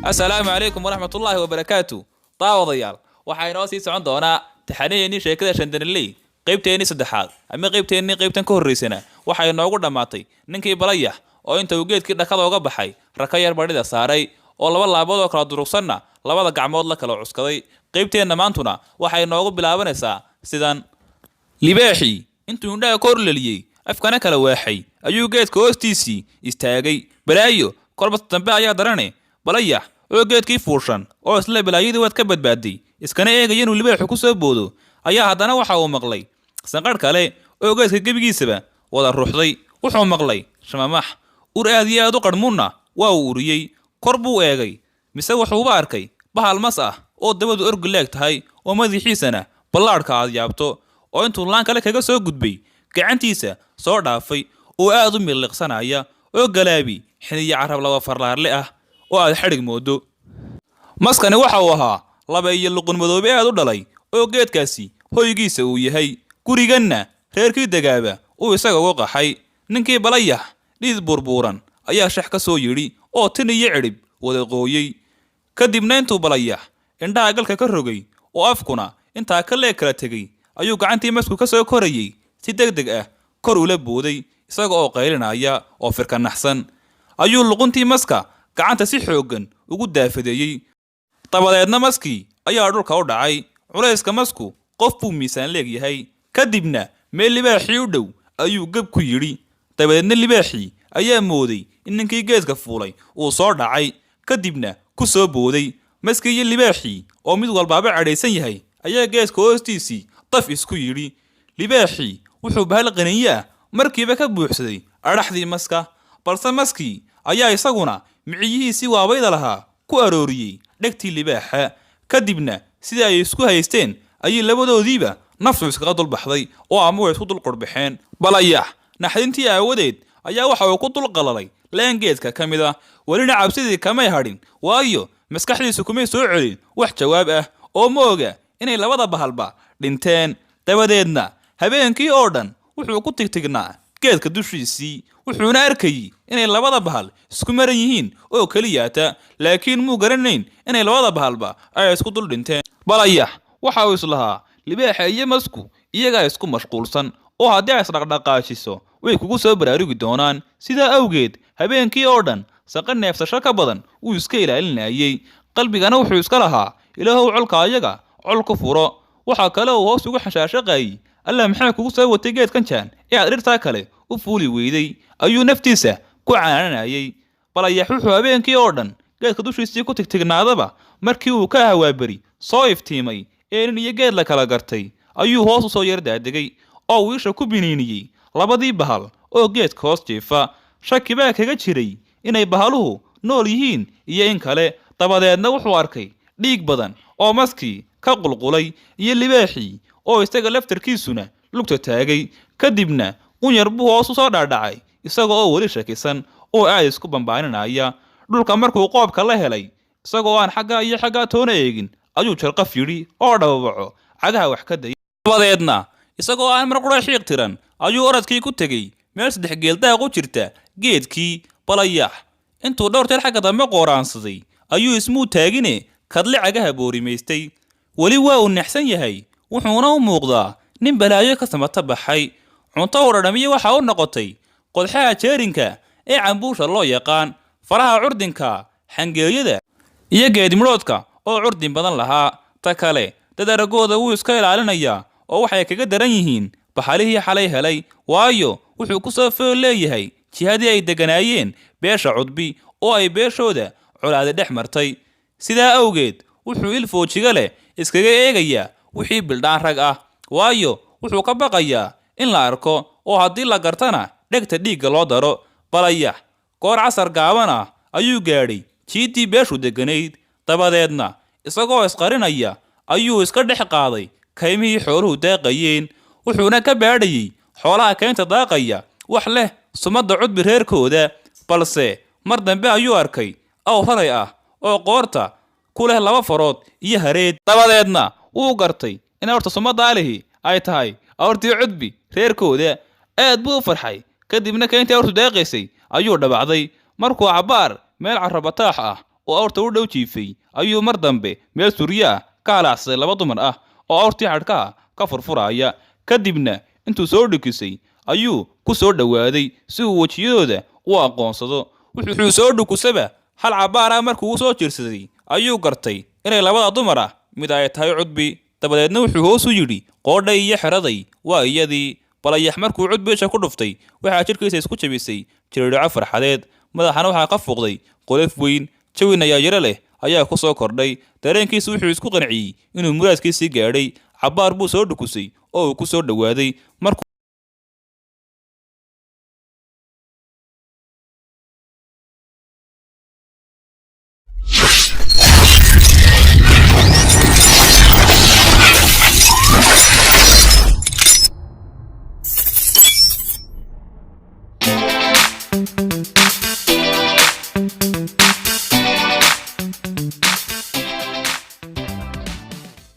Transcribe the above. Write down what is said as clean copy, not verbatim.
Asalaamu calaykum waraxmatullaahi wabarakaatu. Daawadayaal, waxaa inoo sii socon doonaa taxanaheennii sheekada Shandaniley, qaybteennii saddexaad ama qaybteennii qaybtan ka horraysana. Waxaa inoogu dhammaatay ninkii Balayax oo inta uu geedkii dhakada uga baxay raka yar badhida saaray oo laba laabood oo kala durugsanna labada gacmood la kala cuskaday. Qaybteenna maantuna waxay inoogu bilaabanaysaa sidan: Libaaxii intuu indhaha ka horleliyey, afkana kala waaxay, ayuu geedka hoostiisii istaagay. Balaayo kolba dambe ayaa darane. Balayax oo geedkii fuushan oo isla balaayadii waad ka badbaaday, iskana eegaya inuu libaaxu ku soo boodo, ayaa haddana waxa uu maqlay sanqadh kale oo geedka gebigiisaba wada ruuxday. Wuxuu maqlay shamamax ur aad iyo aad u qarhmuunna waa uu uriyey. Kor buu eegay, mise wuxuuba arkay bahal mas ah oo dabadu orgi leeg tahay oo madaxiisana ballaadhka aad yaabto, oo intuu laan kale kaga soo gudbay gacantiisa soo dhaafay oo aad u miliqsanaya oo galaabi xiniyo carab laba farlaarle ah oo aad xadhig moodo. Maskani waxa uu ahaa laba iyo luqun madoobe aad u dhalay oo geedkaasi hoygiisa uu yahay, guriganna reerkii degaaba uu isaga uga qaxay. Ninkii Balayax dhiid buurbuuran ayaa shax ka soo yidhi oo tin iyo cidhib wada qooyey. Kadibna intuu Balayax indhaha galka ka rogay oo afkuna intaa ka leeg kala tegey, ayuu gacantii masku ka soo korayey si deg deg ah kor ula booday. Isaga oo qaylinaya oo firkanaxsan ayuu luquntii maska gacanta si xooggan ugu daafadeeyey. Dabadeedna maskii ayaa dhulka u dhacay. Culayska masku qof buu miisaan leegyahay. Kadibna meel libaaxii u dhow ayuu geb ku yidhi. Dabadeedna libaaxii ayaa mooday in ninkii geedka fuulay uu soo dhacay, kadibna ku soo booday. Maskii iyo libaaxii oo mid walbaaba cadhaysan yahay ayaa geedka hoostiisii daf isku yidhi. Libaaxii wuxuu bahal qaniye ah markiiba ka buuxsaday adhaxdii maska, balse maskii ayaa isaguna miciyihiisii waabayda lahaa ku arooriyey dhegtii libaaxa. Kadibna sidii ay isku haysteen ayay labadoodiiba naftu iskaga dulbaxday oo ama way isku dul qurbaxeen. Balayax naxdintii aawadeed ayaa waxa uu ku dul qalalay laan geedka ka mid ah. Welina cabsidii kamay hadhin, waayo maskaxdiisu kumay soo celin wax jawaab ah oo ma oga inay labada bahalba dhinteen. Dabadeedna habeenkii oo dhan wuxuu ku tigtignaa geedka dushiisii, wuxuuna arkayey inay labada bahal isku maran yihiin oo keliyaata, laakiin muu garanayn inay labada bahalba ay isku dul dhinteen. Balayax waxa uu islahaa libaaxa iyo masku iyagaa isku mashquulsan oo haddii ay isdhaqdhaqaajiso way kugu soo baraarugi doonaan. Sidaa awgeed habeenkii oo dhan saqa neefsasho ka badan wuu iska ilaalinayey. Qalbigana wuxuu iska lahaa: "Ilaahow, colka ayaga col ku furo." Waxaa kale uu hoos ugu xashaashaqayey: "Alla, maxaa kugu soo watay geedkan jaan ee aad dhirtaa kale u fuuli weyday?" ayuu naftiisa ku canaanayay. Balayax wuxuu habeenkii oo dhan geedka dushiisii ku tigtignaadaba, markii uu ka hawaaberi soo iftiimay ee nin iyo geed la kala gartay, ayuu hoos usoo yar daadegay oo wiisha ku biniiniyey labadii bahal oo geedka hoos jiifa. Shaki baa kaga jiray inay bahaluhu nool yihiin iyo in kale. Dabadeedna wuxuu arkay dhiig badan oo maskii ka qulqulay iyo libaaxii oo isaga laftarkiisuna lugta taagay. Kadibna qunyar buu hoos usoo dhaadhacay, isaga oo weli shakisan oo aad isku bambaaninaya. Dhulka markuu qoobka la helay, isagoo aan xaggaa iyo xaggaa toona eegin, ayuu jarqaf yidhi oo dhababaco cagaha wax ka dayay. Dabadeedna isagoo aan mar qura xiiq tiran ayuu orodkii ku tegey meel 3 geeldaaq u jirta geedkii. Balayax intuu dhowr jeer xagga dambe qooraansaday ayuu ismuu taagine kadle cagaha boorimaystay. Weli waa uu naxsan yahay, wuxuuna u muuqdaa nin balaayo ka samata baxay. Cunto uu dhadhamiye waxa u noqotay qodxaha jeerinka ee cambuusha loo yaqaan, faraha curdinka, xangeeyada iyo geedmidhoodka oo curdin badan lahaa. Ta kale, dad aragooda wuu iska ilaalinayaa oo waxay kaga daran yihiin baxalihii xalay helay, waayo wuxuu ku soo fool leeyahay jihadii ay degganaayeen beesha Cudbi oo ay beeshooda colaadi dhex martay. Sidaa awgeed wuxuu il foojiga leh iskaga eegayaa wixii bildhaan rag ah, waayo wuxuu ka baqayaa in la arko oo haddii la gartana dhegta dhiigga loo daro. Balayax goor casar gaaban ah ayuu gaadhay jiiddii beeshu degganayd. Dabadeedna isagoo isqarinaya ayuu iska dhex qaaday kaymihii xooluhu daaqayeen, wuxuuna ka baadhayey xoolaha keynta daaqaya wax leh sumadda Cudbi reerkooda. Balse mar dambe ayuu arkay aw raray ah oo qoorta ku leh laba farood iyo hareed. Dabadeedna wuu gartay in awrta sumaddaa lihi ay tahay awrtii Cudbi reerkooda. Aad buu u farxay. Kadibna keyntii awrtu daaqaysay ayuu dhabacday. Markuu cabbaar meel carrabataax ah oo awrta u dhow jiifay ayuu mar dambe meel suryo ah ka halaacsaday laba dumar ah oo awrtii xadhkaha ka furfuraaya. Kadibna intuu soo dhukisay ayuu ku soo dhowaaday si uu wejiyadooda u aqoonsado. Wuxuu soo dhukusaba hal cabbaar ah markuu u soo jiirsaday ayuu gartay inay labada dumar ah mid ay tahay Cudbi. Dabadeedna wuxuu hoos u yidhi, qoodhay iyo xeraday, waa iyadii. Balayax markuu Cudbi isha ku dhuftay, waxaa jidhkiisa isku jabisay jiridhaco farxadeed, madaxana waxaa ka fuuqday qolof weyn. Jawin ayaa yaro leh ayaa ku soo kordhay. Dareenkiisu wuxuu isku qanciyey inuu muraadkiisii gaadhay. Cabbaar buu soo dhukusay oo uu ku soo dhowaaday markuu